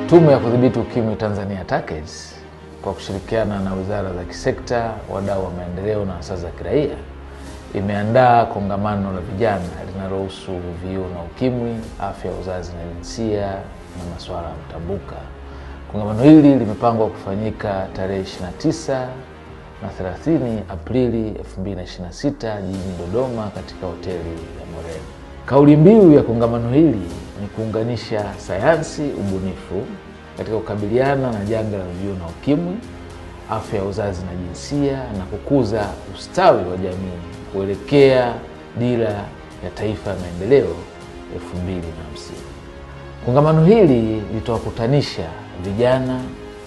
Tume ya Kudhibiti Ukimwi Tanzania TACAIDS kwa kushirikiana na wizara za kisekta, wadau wa maendeleo na asasi za kiraia imeandaa kongamano la vijana linalohusu VVU na ukimwi, afya ya uzazi na jinsia na masuala ya mtambuka. Kongamano hili limepangwa kufanyika tarehe 29 na 30 Aprili 2026 jijini Dodoma katika hoteli ya Moreni. Kauli mbiu ya kongamano hili ni kuunganisha sayansi, ubunifu katika kukabiliana na janga la VVU na ukimwi, afya ya uzazi na jinsia na kukuza ustawi wa jamii kuelekea dira ya taifa ya maendeleo 2050. Kongamano hili litawakutanisha vijana,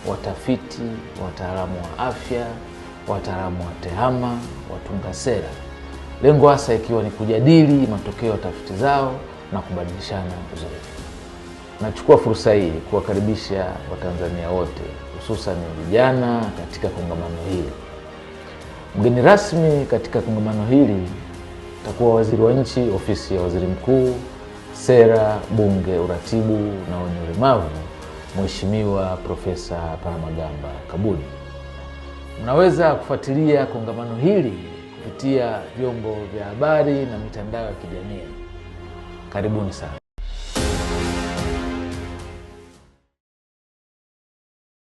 watafiti, wataalamu wa afya, wataalamu wa tehama, watunga sera, lengo hasa ikiwa ni kujadili matokeo ya tafiti zao na kubadilishana uzoefu. Nachukua fursa hii kuwakaribisha Watanzania wote hususan vijana katika kongamano hili. Mgeni rasmi katika kongamano hili atakuwa Waziri wa Nchi, Ofisi ya Waziri Mkuu, Sera, Bunge, Uratibu na Wenye Ulemavu, Mheshimiwa Profesa Palamagamba Kabudi. Mnaweza kufuatilia kongamano hili kupitia vyombo vya habari na mitandao ya kijamii. Karibuni sana.